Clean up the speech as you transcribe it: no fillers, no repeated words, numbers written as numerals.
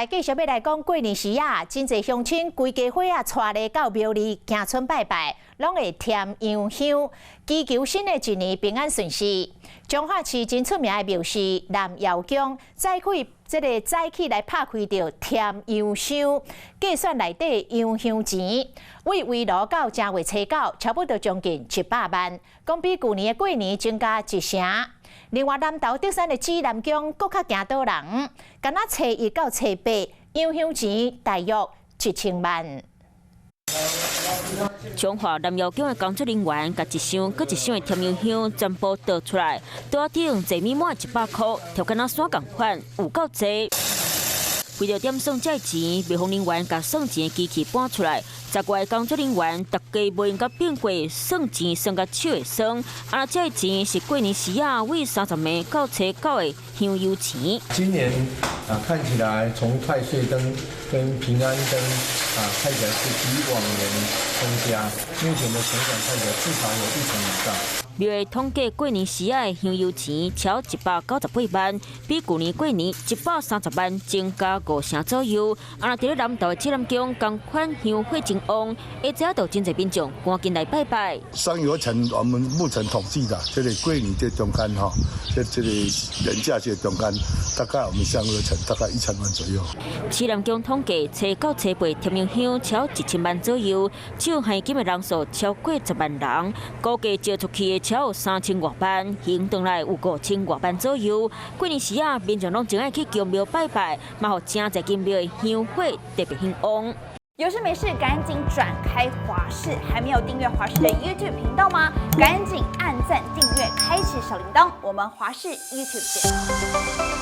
繼續欲來講過年時啊，真濟鄉親規家伙仔帶咧到廟裡行春拜拜，攏會添洋香，祈求新的一年平安順遂。彰化市真出名的廟是南瑤宮，早起這个早起來拍開著添油香，計算內底洋香錢，對圍爐到正月初九，差不多將近100萬，講比舊年的過年增加一成。另外，南投竹山的紫南宮閣較驚倒人，干焦初一到初八，洋香錢大約1000萬。彰化南瑤宮的工作人員，共一箱閣一箱的添油香全部倒出來，桌頂坐滿滿100箍，調敢若山仝款，有夠濟。為著點算這錢，廟方人員共算錢的機器搬出來，十外個工作人員，逐家袂用共變過算錢算甲手會酸。啊，這錢是過年時仔，對30暝到初九的香油錢。今年啊，看起來從太歲燈跟平安燈啊，看起來是比往年增加。目前的成長看起來至少有一成以上。廟的統計過年時仔的香油錢超198萬，比舊年過年130萬增加五成左右。啊，佇咧南投的紫南宮，仝款香火真旺，下早就真濟民眾趕緊來拜拜。香油錢，我們目前統計的，這个過年這中間哈，這个年假這中間，大概我們香油錢大概1000萬左右。紫南宮統計，初九初八添油香超1000萬左右，照還金的人數超過10萬人，估計借出去的超有3000外萬，還轉來有5000外萬左右。過年時仔，民眾攏真愛去宮廟拜拜，嘛予誠濟間廟的香火特別興旺。有事沒事趕緊轉開華視，還沒有訂閱華視的 YouTube 頻道嗎？趕緊按讚訂閱，開啟小鈴鐺。我們華視 YouTube 見。